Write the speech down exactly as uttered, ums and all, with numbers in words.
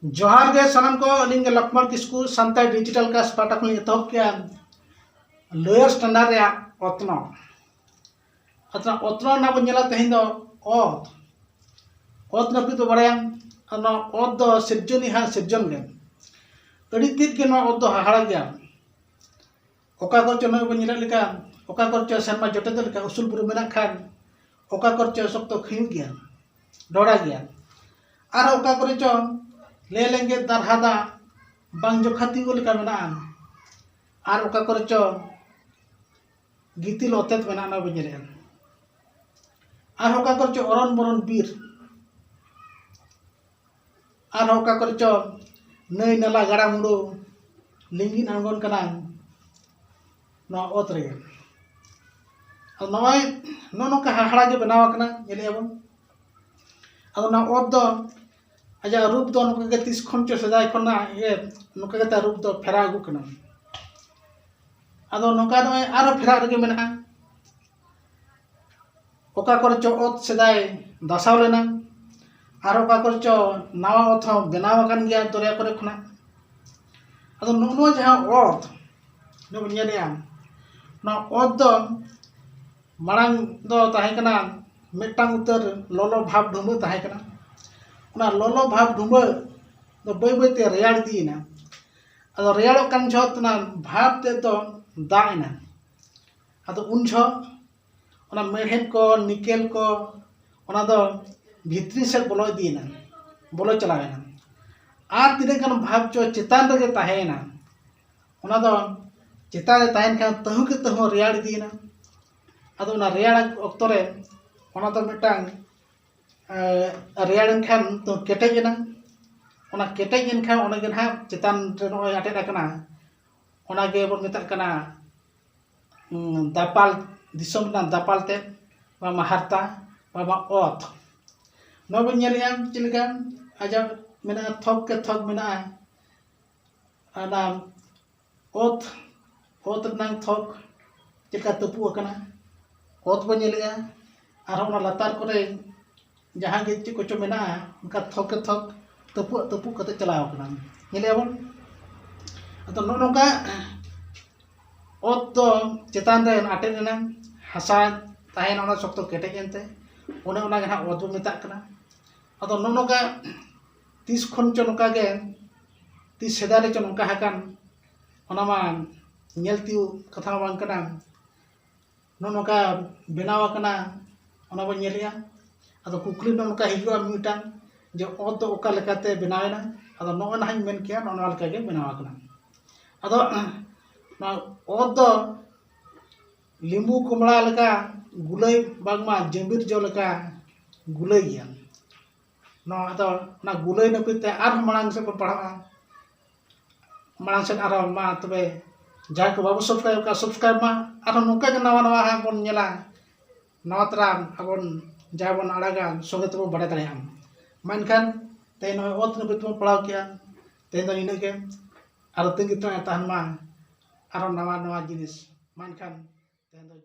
ᱡᱚᱦᱟᱨ ᱜᱮ ᱥᱟᱱᱟᱢ ᱠᱚ, ᱟᱹᱞᱤᱧ ᱜᱮ ᱞᱚᱠᱷᱢᱚᱬ ᱠᱤᱥᱠᱩ, ᱥᱟᱱᱛᱟᱲ ᱰᱤᱡᱤᱴᱟᱞ ᱠᱟᱥᱴ ᱯᱟᱦᱴᱟ ᱠᱷᱚᱱ ᱞᱤᱧ ᱮᱛᱚᱦᱚᱵ ᱠᱮᱜᱼᱟ ᱞᱳᱭᱟᱨ ᱥᱴᱮᱱᱰᱟᱨᱰ ᱨᱮᱭᱟᱜ ᱚᱛᱱᱚᱜ᱾ ᱟᱫᱚ ᱚᱛᱱᱚᱜ ᱨᱮᱱᱟᱜ ᱵᱚᱱ ᱧᱮᱞᱟ ᱛᱮᱦᱮᱧ ᱫᱚ ᱚᱛ᱾ ᱚᱛ ᱱᱟᱹᱯᱤᱛ ᱵᱚ ᱵᱟᱲᱟᱭᱟ, ᱟᱨ ᱱᱚᱣᱟ ᱚᱛ ᱫᱚ ᱥᱤᱨᱡᱚᱱᱤᱭᱟᱹ ᱦᱟᱸᱜ ᱥᱤᱨᱡᱚᱱ ᱜᱮ᱾ ᱟᱹᱰᱤ ᱛᱮᱫ ᱜᱮ ᱱᱚᱣᱟ ᱚᱛ ᱫᱚ ᱦᱟᱦᱟᱲᱟ ᱜᱮᱭᱟ᱾ ᱚᱠᱟ ᱠᱚᱨᱮ ᱪᱚ ᱱᱚᱜᱼᱚᱭ ᱵᱚᱱ ᱧᱮᱞᱮᱫ ᱞᱮᱠᱟ, ᱚᱠᱟ ᱠᱚᱨᱮ ᱪᱚ ᱥᱮᱨᱢᱟ ᱡᱚᱴᱮᱫᱚᱜ ᱞᱮᱠᱟ ᱩᱥᱩᱞ ᱵᱩᱨᱩ ᱢᱮᱱᱟᱜ ᱠᱷᱟᱱ, ᱚᱠᱟ ᱠᱚᱨᱮ ᱪᱚ ᱥᱚᱠᱛᱚ ᱠᱷᱟᱹᱭᱩᱜ ᱜᱮᱭᱟ, ᱰᱷᱚᱲᱟ ᱜᱮᱭᱟ᱾ ᱟᱨ ᱚᱠᱟ ᱠᱚᱨᱮ ᱪᱚ ᱞᱮ ᱞᱮᱸᱜᱮᱫ ᱫᱟᱨᱦᱟ ᱫᱟᱜ ᱵᱟᱝ ᱡᱚᱠᱷᱟ ᱛᱤᱸᱜᱩ ᱞᱮᱠᱟ ᱢᱮᱱᱟᱜᱼᱟ᱾ ᱟᱨ ᱚᱠᱟ ᱠᱚᱨᱮ ᱪᱚ ᱜᱤᱛᱤᱞ ᱚᱛᱮᱛ ᱢᱮᱱᱟᱜᱼᱟ, ᱱᱚᱣᱟ ᱵᱚᱱ ᱧᱮᱞᱮᱫᱼᱟ᱾ ᱟᱨ ᱚᱠᱟ ᱠᱚᱨᱮ ᱪᱚ ᱚᱨᱚᱱ ᱵᱚᱨᱚᱱ ᱵᱤᱨ, ᱟᱨ ᱚᱠᱟ ᱠᱚᱨᱮ ᱪᱚ ᱱᱟᱹᱭ ᱱᱟᱞᱟ ᱜᱟᱰᱟ ᱢᱩᱰᱩ ᱞᱤᱸᱜᱤᱱ ᱟᱬᱜᱚᱱ ᱠᱟᱱᱟ ᱱᱚᱣᱟ ᱚᱛ ᱨᱮᱜᱮ᱾ ᱟᱫᱚ ᱱᱚᱜᱼᱚᱭ ᱱᱚᱜᱼᱚ ᱱᱚᱝᱠᱟ ᱦᱟᱦᱟᱲᱟ ᱜᱮ ᱵᱮᱱᱟᱣ ᱟᱠᱟᱱᱟ, ᱧᱮᱞᱮᱫᱼᱟ ᱵᱚᱱ᱾ ᱟᱫᱚ ᱱᱚᱣᱟ ᱚᱛ ᱫᱚ ᱟᱡᱟᱜ ᱨᱩᱯ ᱫᱚ ᱱᱚᱝᱠᱟ ᱜᱮ ᱛᱤᱥ ᱠᱷᱚᱱ ᱪᱚ ᱥᱮᱫᱟᱭ ᱠᱷᱚᱱᱟᱜ ᱜᱮ ᱱᱚᱝᱠᱟ ᱜᱮ ᱛᱟᱭ ᱨᱩᱯ ᱫᱚ ᱯᱷᱮᱨᱟᱣ ᱟᱹᱜᱩᱜ ᱠᱟᱱᱟ᱾ ᱟᱫᱚ ᱱᱚᱝᱠᱟ ᱱᱚᱜᱼᱚᱭ ᱟᱨᱦᱚᱸ ᱯᱷᱮᱨᱟᱜ ᱨᱮᱜᱮ ᱢᱮᱱᱟᱜᱼᱟ᱾ ᱚᱠᱟ ᱠᱚᱨᱮ ᱪᱚ ᱚᱛ ᱥᱮᱫᱟᱭ ᱫᱟᱥᱟᱣ ᱞᱮᱱᱟ, ᱟᱨ ᱚᱠᱟ ᱠᱚᱨᱮ ᱪᱚ ᱱᱟᱣᱟ ᱚᱛ ᱦᱚᱸ ᱵᱮᱱᱟᱣ ᱟᱠᱟᱱ ᱜᱮᱭᱟ ᱫᱚᱨᱭᱟ ᱠᱚᱨᱮ ᱠᱷᱚᱱᱟᱜ᱾ ᱟᱫᱚ ᱱᱚᱜᱼᱚ ᱱᱚᱣᱟ ᱡᱟᱦᱟᱸ ᱚᱛ ᱱᱚᱣᱟ ᱵᱚᱱ ᱧᱮᱞᱮᱜᱼᱟ, ᱱᱚᱣᱟ ᱚᱛ ᱫᱚ ᱢᱟᱲᱟᱝ ᱫᱚ ᱛᱟᱦᱮᱸ ᱠᱟᱱᱟ ᱢᱤᱫᱴᱟᱝ ᱩᱛᱟᱹᱨ ᱞᱚᱞᱚ ᱵᱷᱟᱵᱽ ᱰᱷᱩᱢᱵᱟᱹ ᱛᱟᱦᱮᱸ ᱠᱟᱱᱟ᱾ ᱚᱱᱟ ᱞᱚᱞᱚ ᱵᱷᱟᱵᱽ ᱰᱷᱩᱢᱵᱟᱹ ᱫᱚ ᱵᱟᱹᱭ ᱵᱟᱹᱭᱛᱮ ᱨᱮᱭᱟᱲ ᱤᱫᱤᱭᱮᱱᱟ᱾ ᱟᱫᱚ ᱨᱮᱭᱟᱲᱚᱜ ᱠᱟᱱ ᱡᱚᱦᱚᱜ ᱚᱱᱟ ᱵᱷᱟᱵᱽ ᱛᱮᱫ ᱫᱚ ᱫᱟᱜ ᱮᱱᱟ᱾ ᱟᱫᱚ ᱩᱱ ᱡᱚᱦᱚᱜ ᱚᱱᱟ ᱢᱮᱲᱦᱮᱫ ᱠᱚ, ᱱᱤᱠᱮᱞ ᱠᱚ, ᱚᱱᱟ ᱫᱚ ᱵᱷᱤᱛᱨᱤ ᱥᱮᱫ ᱵᱚᱞᱚ ᱤᱫᱤᱭᱮᱱᱟ, ᱵᱚᱞᱚ ᱪᱟᱞᱟᱣᱮᱱᱟ᱾ ᱟᱨ ᱛᱤᱱᱟᱹᱜ ᱜᱟᱱ ᱵᱷᱟᱵᱽ ᱪᱚ ᱪᱮᱛᱟᱱ ᱨᱮᱜᱮ ᱛᱟᱦᱮᱸᱭᱮᱱᱟ, ᱚᱱᱟ ᱫᱚ ᱪᱮᱛᱟᱱ ᱨᱮ ᱛᱟᱦᱮᱱ ᱠᱷᱟᱱ ᱛᱟᱹᱦᱩ ᱠᱮ ᱛᱟᱹᱦᱩ ᱨᱮᱭᱟᱲ ᱤᱫᱤᱭᱮᱱᱟ᱾ ᱟᱫᱚ ᱚᱱᱟ ᱨᱮᱭᱟᱲ ᱚᱠᱛᱚ ᱨᱮ ᱚᱱᱟ ᱫᱚ ᱢᱤᱫᱴᱟᱝ, ᱮ, ᱨᱮᱭᱟᱲ ᱮᱱ ᱠᱷᱟᱱ ᱫᱚ ᱠᱮᱴᱮᱡ ᱮᱱᱟ᱾ ᱚᱱᱟ ᱠᱮᱴᱮᱡ ᱮᱱ ᱠᱷᱟᱱ ᱚᱸᱰᱮ ᱜᱮ ᱱᱟᱦᱟᱜ ᱪᱮᱛᱟᱱ ᱨᱮ ᱱᱚᱜᱼᱚᱭ ᱟᱴᱮᱫ ᱟᱠᱟᱱᱟ, ᱚᱱᱟ ᱜᱮ ᱵᱚᱱ ᱢᱮᱛᱟᱜ ᱠᱟᱱᱟ, ᱩᱸ, ᱫᱟᱯᱟᱞ, ᱫᱤᱥᱚᱢ ᱨᱮᱱᱟᱜ ᱫᱟᱯᱟᱞ ᱛᱮᱫ, ᱵᱟᱝᱢᱟ ᱦᱟᱨᱛᱟ, ᱵᱟᱝᱢᱟ ᱚᱛ᱾ ᱱᱚᱣᱟ ᱵᱚᱱ ᱧᱮᱞᱮᱜᱼᱟ ᱪᱮᱫ ᱞᱮᱠᱟ ᱟᱡᱟᱜ ᱢᱮᱱᱟᱜᱼᱟ, ᱛᱷᱚᱠ ᱠᱮ ᱛᱷᱚᱠ ᱢᱮᱱᱟᱜᱼᱟ᱾ ᱚᱱᱟ ᱚᱛ, ᱚᱛ ᱨᱮᱱᱟᱝ ᱛᱷᱚᱠ ᱪᱮᱫ ᱞᱮᱠᱟ ᱛᱟᱹᱯᱩᱜ ᱟᱠᱟᱱᱟ, ᱚᱛ ᱵᱚᱱ ᱧᱮᱞᱮᱜᱼᱟ᱾ ᱟᱨᱦᱚᱸ ᱚᱱᱟ ᱞᱟᱛᱟᱨ ᱠᱚᱨᱮ ᱡᱟᱦᱟᱸ ᱜᱮ ᱪᱮᱫ ᱠᱚᱪᱚ ᱢᱮᱱᱟᱜᱼᱟ, ᱚᱱᱠᱟ ᱛᱷᱚᱠ ᱠᱮ ᱛᱷᱚᱠ ᱛᱟᱹᱯᱩᱜ ᱛᱟᱹᱯᱩᱜ ᱠᱟᱛᱮ ᱪᱟᱞᱟᱣ ᱟᱠᱟᱱᱟ᱾ ᱧᱮᱞᱮᱜᱼᱟ ᱵᱚᱱ᱾ ᱟᱫᱚ ᱱᱚᱜᱼᱚ ᱱᱚᱝᱠᱟ ᱚᱛ ᱫᱚ ᱪᱮᱛᱟᱱ ᱨᱮ ᱟᱴᱮᱫ ᱮᱱᱟ, ᱦᱟᱥᱟ ᱛᱟᱦᱮᱸᱭᱮᱱᱟ, ᱚᱱᱟ ᱥᱚᱠᱛᱚ ᱠᱮᱴᱮᱡ ᱮᱱᱛᱮ, ᱚᱱᱮ ᱚᱱᱟ ᱜᱮ ᱱᱟᱦᱟᱜ ᱚᱛ ᱵᱚ ᱢᱮᱛᱟᱜ ᱠᱟᱱᱟ᱾ ᱟᱫᱚ ᱱᱚᱜᱼᱚ ᱱᱚᱝᱠᱟ ᱛᱤᱥ ᱠᱷᱚᱱ ᱪᱚ ᱱᱚᱝᱠᱟ ᱜᱮ, ᱛᱤᱥ ᱥᱮᱫᱟᱭ ᱨᱮ ᱪᱚ ᱱᱚᱝᱠᱟ ᱟᱠᱟᱱ, ᱚᱱᱟ ᱢᱟ ᱧᱮᱞ ᱛᱤᱭᱳᱜ ᱠᱟᱛᱷᱟ ᱢᱟ ᱵᱟᱝ ᱠᱟᱱᱟ᱾ ᱱᱚᱜᱼᱚ ᱱᱚᱝᱠᱟ ᱵᱮᱱᱟᱣ ᱟᱠᱟᱱᱟ, ᱚᱱᱟ ᱵᱚᱱ ᱧᱮᱞᱮᱜᱼᱟ᱾ ᱟᱫᱚ ᱠᱩᱠᱞᱤ ᱱᱚᱜᱼᱚ ᱱᱚᱝᱠᱟ ᱦᱤᱡᱩᱜᱼᱟ ᱢᱤᱫᱴᱟᱝ, ᱡᱮ ᱚᱛ ᱫᱚ ᱚᱠᱟ ᱞᱮᱠᱟᱛᱮ ᱵᱮᱱᱟᱣ ᱮᱱᱟ? ᱟᱫᱚ ᱱᱚᱜᱼᱚᱭ ᱱᱟᱦᱟᱜ ᱤᱧ ᱢᱮᱱ ᱠᱮᱜᱼᱟ, ᱱᱚᱜᱼᱚ ᱱᱚᱣᱟ ᱞᱮᱠᱟᱜᱮ ᱵᱮᱱᱟᱣ ᱟᱠᱟᱱᱟ᱾ ᱟᱫᱚ ᱱᱚᱣᱟ ᱚᱛ ᱫᱚ ᱞᱤᱸᱵᱩ ᱠᱚᱢᱲᱟ ᱞᱮᱠᱟ ᱜᱩᱞᱟᱹᱭ, ᱵᱟᱝᱢᱟ ᱡᱟᱹᱵᱤᱨ ᱡᱚ ᱞᱮᱠᱟ ᱜᱩᱞᱟᱹᱭ ᱜᱮᱭᱟ᱾ ᱱᱚᱣᱟ ᱫᱚ, ᱚᱱᱟ ᱜᱩᱞᱟᱹᱭ ᱱᱟᱹᱯᱤᱛ ᱛᱮ ᱟᱨᱦᱚᱸ ᱢᱟᱲᱟᱝ ᱥᱮᱫ ᱵᱚᱱ ᱯᱟᱲᱦᱟᱜᱼᱟ᱾ ᱢᱟᱲᱟᱝ ᱥᱮᱫ ᱟᱨᱦᱚᱸ ᱢᱟ ᱛᱚᱵᱮ ᱡᱟᱦᱟᱸᱭ ᱠᱚ ᱵᱟᱵᱚ subscribe ᱟᱠᱟᱫ, subscribe ᱢᱟ᱾ ᱟᱨᱦᱚᱸ ᱱᱚᱝᱠᱟ ᱜᱮ ᱱᱟᱣᱟ ᱱᱟᱣᱟ ᱦᱟᱸᱜ ᱵᱚᱱ ᱧᱮᱞᱟ, ᱱᱟᱣᱟ ᱛᱟᱨᱟ ᱟᱵᱚᱱ ᱡᱟᱦᱟᱸ ᱵᱚᱱ ᱟᱲᱟᱜᱟ, ᱥᱚᱸᱜᱮ ᱛᱮᱵᱚᱱ ᱵᱟᱲᱟᱭ ᱫᱟᱲᱮᱭᱟᱜᱼᱟ᱾ ᱢᱟ ᱮᱱᱠᱷᱟᱱ ᱛᱮᱦᱮᱧ ᱱᱚᱜᱼᱚᱭ ᱚᱛ ᱱᱟᱹᱯᱤᱛ ᱵᱚᱱ ᱯᱟᱲᱦᱟᱣ ᱠᱮᱜᱼᱟ, ᱛᱮᱦᱮᱧ ᱫᱚ ᱤᱱᱟᱹᱜ ᱜᱮ᱾ ᱟᱨᱦᱚᱸ ᱛᱟᱺᱜᱤ ᱛᱟᱦᱮᱸ ᱛᱟᱦᱮᱱ ᱢᱟ ᱟᱨᱦᱚᱸ ᱱᱟᱣᱟ ᱱᱟᱣᱟ ᱡᱤᱱᱤᱥ᱾ ᱢᱟ ᱮᱱᱠᱷᱟᱱ ᱛᱮᱦᱮᱧ ᱫᱚ